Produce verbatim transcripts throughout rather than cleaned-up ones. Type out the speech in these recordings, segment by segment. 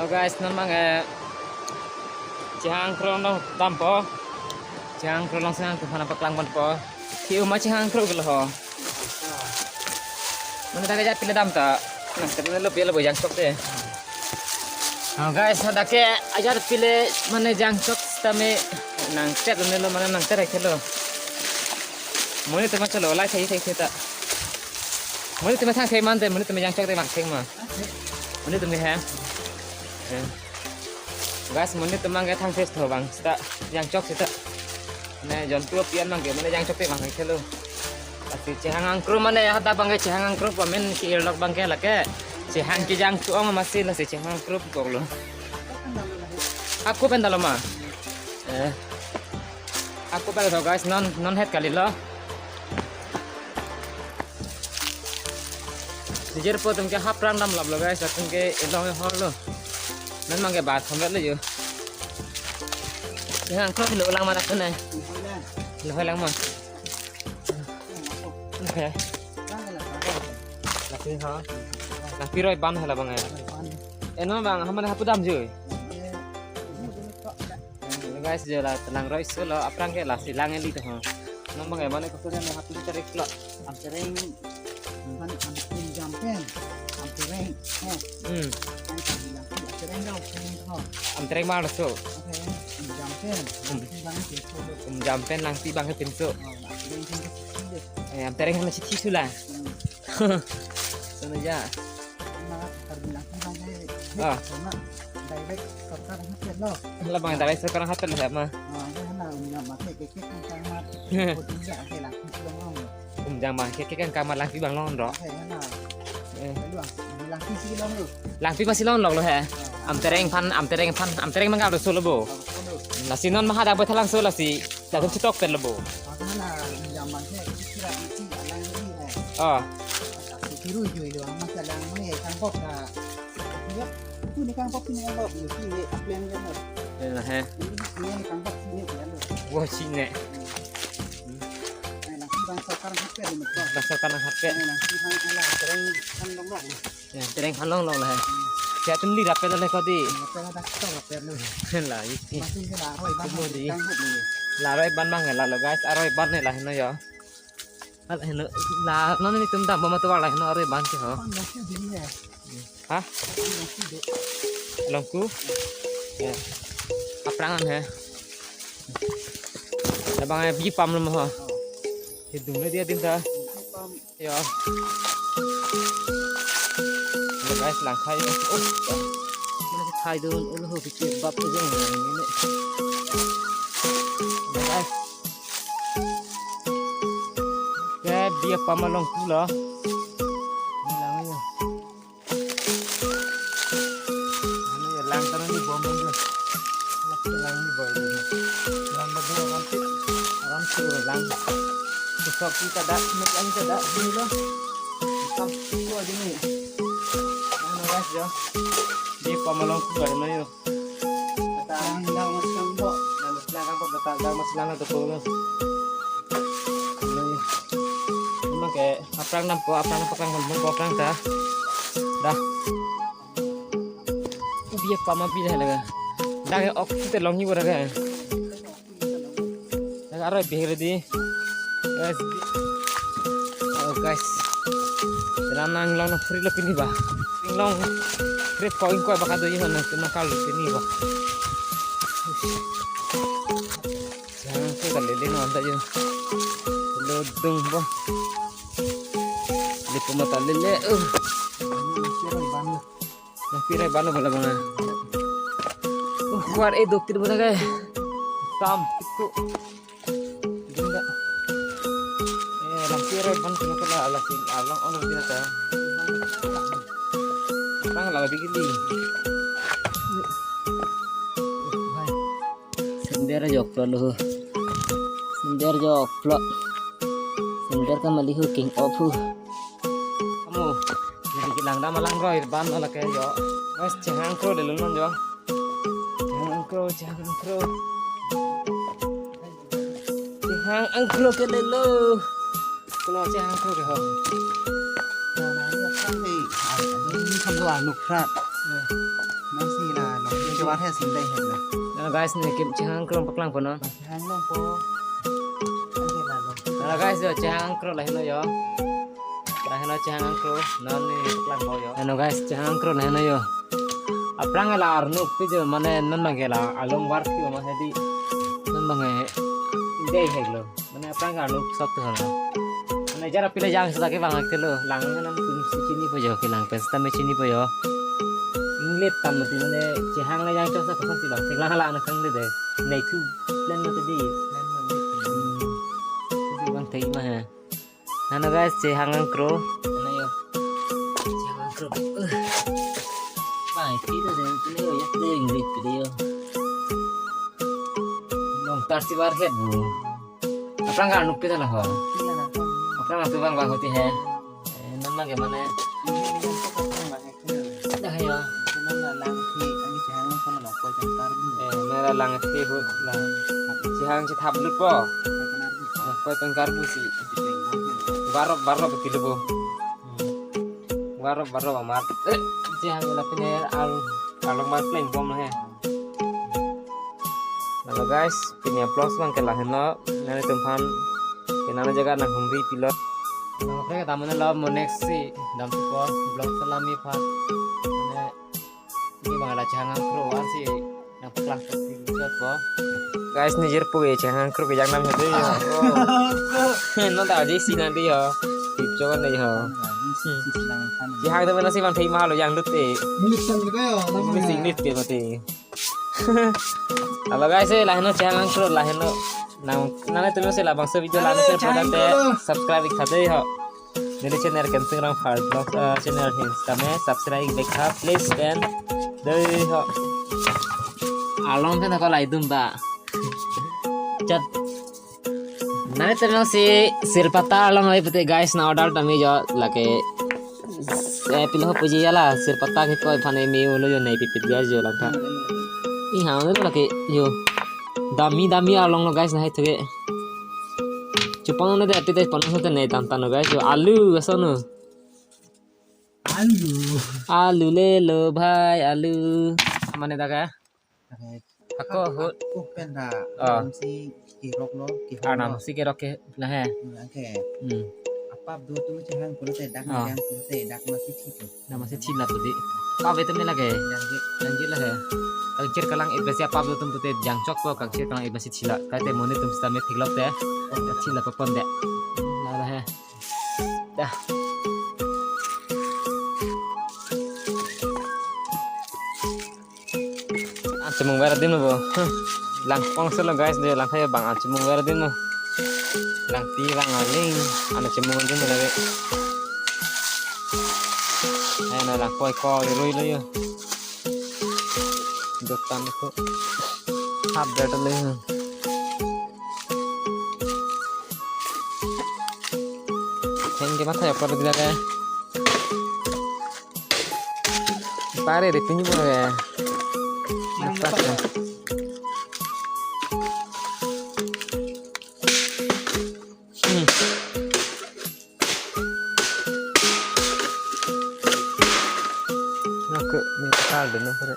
Guys, non abang, eh, chehang angkrong dam, dampo. Chehang angkrong along si hang tufan apa klang ponpo. Ki uma chehang angkrong ke lo ho. Mane dak ke ajat pile dam ta. Nangchetlo, pile bo jangchok te. Oh, guys, dak ke ajat pile mane jangchok sitame nangchetlo, mane nangchet thekthelo. Monit atum ma cholo, lai thai thai thai ta. Monit atum ma thang thai mante, monit atum ma jangchok te vangthek ma. Monit atum ke he. Eh. Guys, monit atum abang ke thang thai tho abang seta, jangchok seta. Ne jontu apian abang ke mane jangchok te vangtheklo. Lasi chehang angkrong mane hadak abang ke chehang angkrong pu amen ke-irlok abang ke lake. Chehang kejang tu-ong amatsi lasi chehang angkrong pu koklo. Ako pen damlo ma. Eh. Ako pen damlo guys, non, non het kalilo. Dijir po atum ke haprang damlaplo guys, atum ke elong ehorlo. Non abang ke bat hamrat lo jo. Chehang angkrong lo lang ma dak ne. Lo lang ma. Oke. Lasi ha. Lasi roi ban hala abang ya. Eno abang, hamane hapu dam jui. Guys, jo la tenang roi solo, aprang ke lasi lang eli to ha. Non abang ya, mane kusur ya, hapu cari klo. Amtereng, kan am, um jam pen. Amtereng, oh. Hmm. Kan kami lang, amtereng daw, amtereng, oh. Amtereng mar so. Amtereng, um jam pen. Hmm. Langpi abang ke pinso. Um jam pen langpi abang ke pinso. Oh, amtereng kan kecil deh. Eh, amtereng kan kecil sulah. Hmm. Sana aja. Karbi langpi abang ke. Ah. Sana direct sorkar hapet lo. Labang direct sorkar hapet lo ya ma. Ah, ini hana um jam abang ke ke ke kan kamar. Kau tinggal ke langpi abang long. Um jam abang ke ke kan kamar langpi abang longlo. Oke, hana. Eh. Lalu ah, langpi si longlo. Langpi ma si longloklo he. Amtereng aphan, amtereng aphan, amtereng abang ke arloso lo bo. Arloso lo. Lasi non ma hadak bai thalang so lasi. Latum chetok pen lo bo. Hana, um jam abang ke kira isi alang ini he. Oh. Kiru jui lo, ama salang me kangkok ka. Ya, tu ni kangkok, tu ni kangkok, yo si ye apleng ya lo. Eh, he. Ini ni kangkok sini ya lo. Wah, sini. Hmm. Nah, langpi abang sorkar hapet ni ko. Abang sorkar hapet. Nah, langpi abang ala tereng kan long long. Ya, tereng kan long long lo he. Ya, atum li rapet le kodi. Rapet le dak to rapet lo. La, isi. Masih ke la roi ban. Kamu di. Kangkok ni. La roi ban abang la lo guys, aroi ban ne la heno yo. Al heno la non netum dam bom atovar la heno aroi ban ke ho. Pan longku dei he. Ha? Pan longku dei. Longku? Ya. Aprangan he. Labang eh bi pam lo mo ho. Oh. Hidung le dia din ta. Bi pam. Ya. Ya guys, langkai. Oh. Mana khai dun ulo ho pikir bab tu jeng ini. Ya guys. Ke bi pam along pulo. Ini lang ya. Ini ya lang tanah ni bom bom ya. Lang ni bom. Lang berdua nanti. Aram suruh lang. Besok kita dah, ini lang kita dah, ini lah. Tam itu aja ni. Ano guys ya. Bi pam along pulo na yo. Kata ang daw mas lang po. Daw mas lang po, kata daw mas lang na to po. Ini. Ini ke aprangan po, aprangan po, aprangan po, aprangan ta. Dah. Bi pam api dah laga. Dah ke ok te longji bora ke. Laga aroi behir di. Guys. Oh guys. Jalan nang long na free lo pini ba. Long free ko ingkoi baka do iho na tuna kal pini ba. Jang se ta lele no anda yo. Lo dung ba. Lipo mata lele. Uh. Langpi roi ban lo bala bang. Uh, kuar eh doktir bala ke. Tam itu. Gunda. Eh, langpi roi ban kena kena ala sing alang ono kita ta. Bang lama dikit di. Hai. Sender joklo lo. Sender joklo. Sender kamali hu king op hu. Kamu. Jadi langdam alang roi ban ala ke yo. Mas chehang angkrong lelo non yo. Chehang angkrong, chehang angkrong. Chehang angkrong ke lelo. Kuno chehang angkrong ke ho. Nah, nah, ini kan ni. Ah, ini kan dua nukrat. Ya. Nasi la lo. Kevar he sindai he la. Nano guys, ne kim chehang krong paklang po non. Chehang long po. Ante la lo. Nano guys, yo chehang krong lahelo yo. Lahelo chehang krong. Non ne paklang po yo. Nano guys, chehang krong lahelo yo. Aphrang la arnuk pi jo mane non bang ke la along war ki ma hedi. Non bang ke dei he lo. Mane aphrang ke arnuk sot tu hana. Mane jara pila jang seta ke bang ke lo. Lang nan tum si chini po jo ke lang pes ta me chini po jo. Inglet tam mati mane chehang le jang chok sa kosan si bang. Sing lang hala na kang le de. Nei thu plan mati di. Plan mati di. Hmm. Si bang thei ma he. Nano guys, chehang angkro. Nano yo. Chehang angkro. Uh. Bang, pi to de, pi yo, yak de, ingrit pi yo. Nong tar si war het bu. Aphrang ke arnuk pi ta la ho. Aphrang tu bang bang hoti he. Eh, non ma ke mane. Dah ya. Eh, mera lang thi hut lang. Chehang chethap lut po. Koi pengkar bu si. Baro baro betul bu. Baro baro amat. Eh, chehang la pine al along mar pleng bom he. Halo guys, pine vlogs bang ke lahenlo. Nani tumphan ke nana jaga nang humri pilo. Nang pre ka damne lo mo next si dam tu po vlog salami pha. Mane ni bang la chehang angkro an si nang paklang si chot po. Guys, ni jer pu ke chehang angkro ke jang nam hede yo. No ta ji si nang di yo. Tip jo kan de yo. Chehang de na si bang thei ma lo jang lut te. Milik san ko yo. Ni sing lit ke mati. Halo guys, eh, laheno chehang angkro, laheno. Nang, nane tum si labangso video la mesen pura te subscribe ik tha dei ho. Neli channel Kensing Rongphar Vlog, eh, channel hin kame subscribe ik tha, please pen. Dei ho. Along pen ko lai dum ba. Chat. Nani terang si Silpata along oi pute guys na order tami jo lake, eh, pilo puji ya la Silpata ke koi phane mi ulo jo nei pipit guys jo langtha. Ih, ha ulo lake yo. Dami dami along lo guys na hai thuke. Chupang na de pite pon so te nei tam tano guys jo alu asono. Alu. Alu le lo bhai alu. Mane daga. Ako hut. Ako pen da. Oh. Arnam si kirok lo, kihong lo. Arnam si kirok ke la he. Hmm, oke. Hmm. Apap do tum chehang pulote dak, oh, jang pulote dak masi thito. Dak masi thila pute. Apap itum ne lake. Jangje. Jangje la he. Kangchir kalang it besi apap do tum pute jangchok ko kangchir kalang it besi thila. Kaite monit tum sita me thiklok te. Oh. Thila pa pon de. La la he. Dah. An chemung ver adim lo bo. Huh. Langpong solo guys, de lang kayo bang an chemung ver adim lo. Lang pi bang aling, an chemung adim lo lagi. Ayo na lang koi koi rui lo yo. Dotan ko. Hap ber lo yo. Heng ke matha ya pare dila ke. Pare de pini pare. Lepas ya. Hmm. Oke, ini kaldu na pare.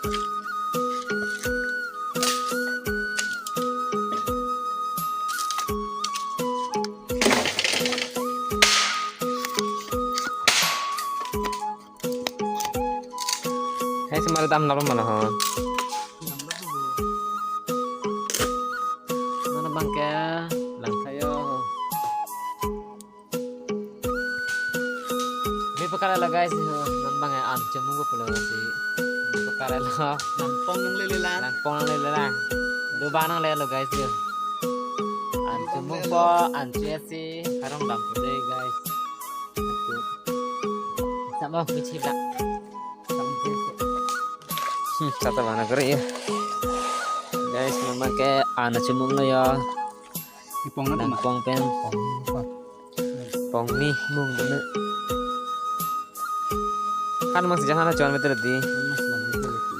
Hai semar dam nalo mana ho. Mana bang ke lang kayo. Bi pakar lo guys, non bang an chemung ko pulo si. Bi pakar lo. Langpong nanglele lang. Langpong nanglele lang. Do bang nanglelo guys yo. An chemung po, an che si, karong dam ko dei guys. Sama kuchi bla. Sama kuchi. Hmm, kata mana kere ya. Guys, mama ke an chemung lo yo. Ipong na tuma. Langpong pen. Pong ni mung dene. Kan mang sejak hana cuan meter di.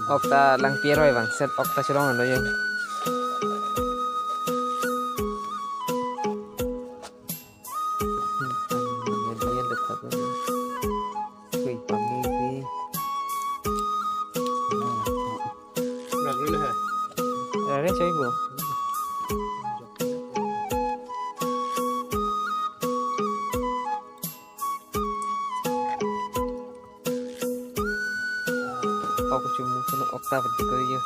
Okta lang pier wai bang set okta chulong lo ye. Hui pami si. Ibu. Ako cuma kena okta bertiga ya.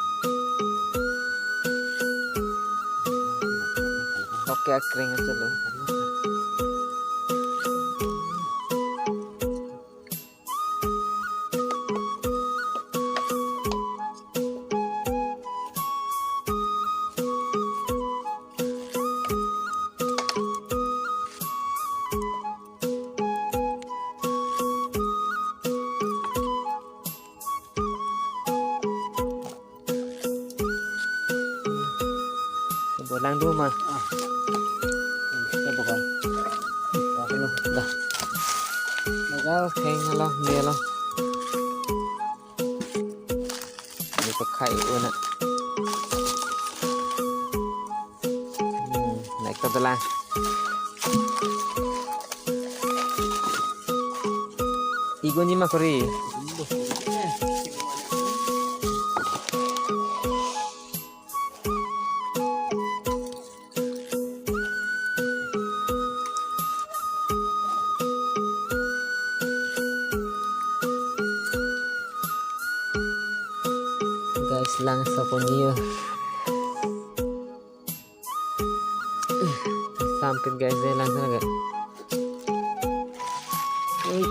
Oke, akhirnya selalu. Bolang dulu mah. Ah. Kita buka. Dah. Dah. Dah, kayak ngelah, ngelah. Ini pakai una. Hmm, naik to telang. Igo ni ma kori. Guys, lang sokoni yo. Sampit guys, deh lang sana ke. Ui.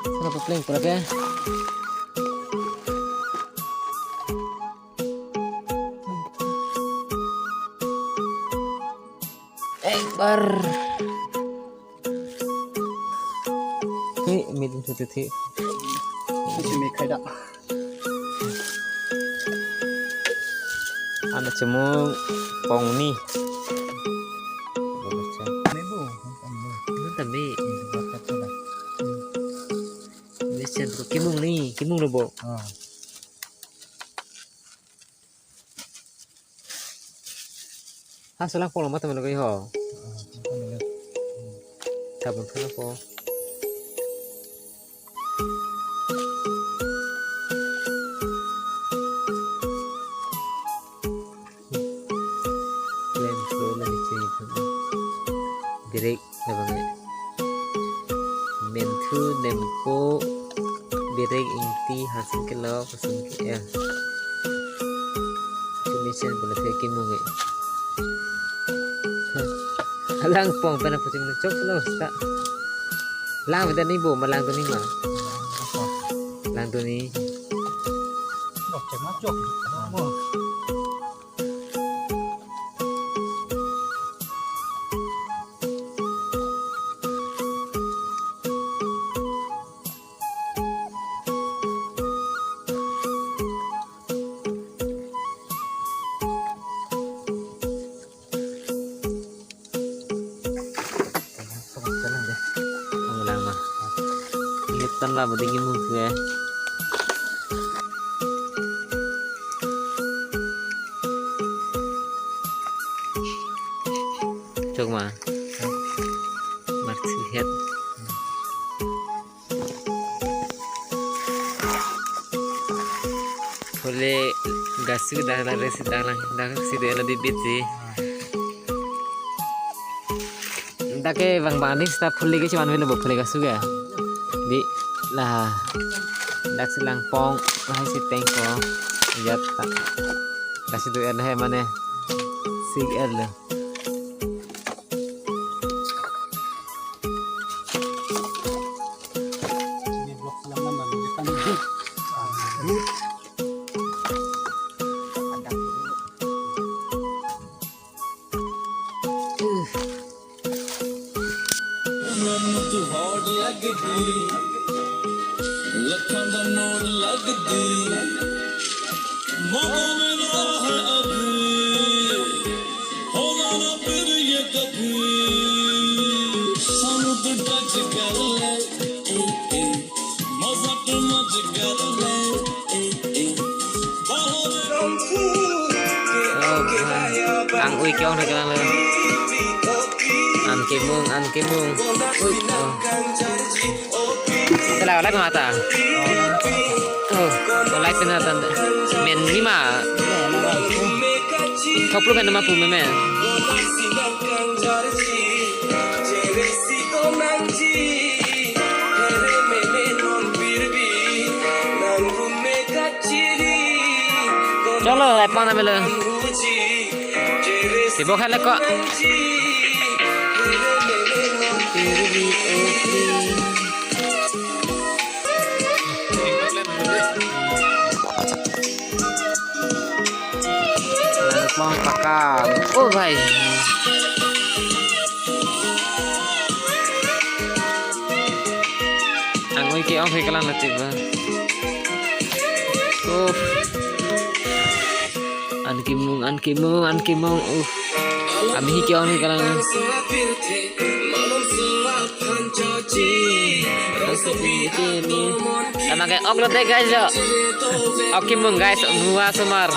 Sana pepleng pura ke. Ekbar. Hei, midin sutu thi. Sutu mi khai da. Ana chemung pong ni. Ini bu. Ini tambi. Ini sen kemung ni, kemung lo bo. Ah. Ha, selang polo mata melo kai ho. Tabun selang po. Lem pro lem isi. Direct. Labang e. Menthu, nempo, birek, ingti, hasin kelok, hasin ke-el. Tumisen pula the kemung e. Alang pong pen apuchim chok lo sta. Lang beda ni bo, ma lang tu ni ma. Lang tu ni. Chok, chok, chok. Ang lang ma. Ingat tan lah, penting imung sih ya. Chok ma. Marsi het. Phule gasu dak la resi dak lang dak si de la bibit si. Dak ke bang bang ni sta phule ke chuan velo bo phule gasu ke. Di la dak si lang pong la si teng ko. Yat ta. Dak si do er hai mane. Sig er le. Ang ui ke-ong thek lang le. An kemung, an kemung. Ui, oh. Tela like mata. Oh, like na tan. Men ni ma. Thokplu pen nama pu meme. Cholo, laipang na melo. Tibo khale ko. Laipang pakam. Oh, bhai. Angoi ke-ong ke kelang natik ba. Uff. An kimung, an kimung, an kimung. Uff. Amehi ke-ong ke kelang. Tama ke ok lote guys yo. Ok kimung guys, mua sumar.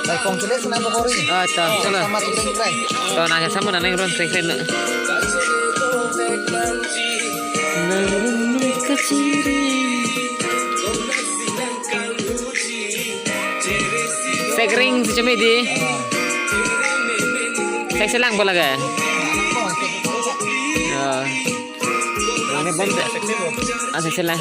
Laipang chule sena pokori. Oh, to, chalo. Sama tuting try. To, nang sama nang ron try try no. Sekring si chumi di. Sek selang bola ga. Oh. Nang ne bom de. Ah, sek selang.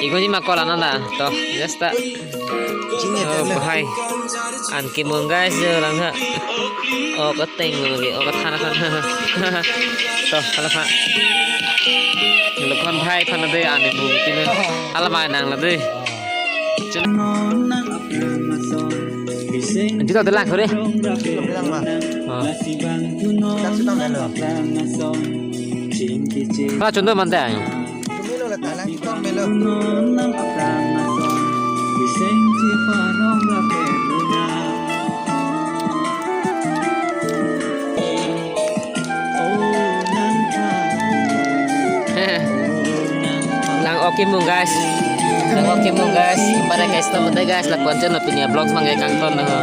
Igo ji ma kola nanda. To, just ta. Chini Oh, ete le. Bahai. An kimung guys, yo lang ha. Oh, keteng lagi. Oh, kethana thana. To, hala ha. Lokhan bhai aphan de an ibu kilo. Hala mai nang la de. Chun. Jita de lang kore. Bilang ma. Oh. Bilang sudah melo. Hala chun do mante. Melo la tala, tong melo. Lang ok kimung guys. Lang ok kimung guys. Para guys to mate guys, lapuan channel pini vlogs mangge kangton na ho.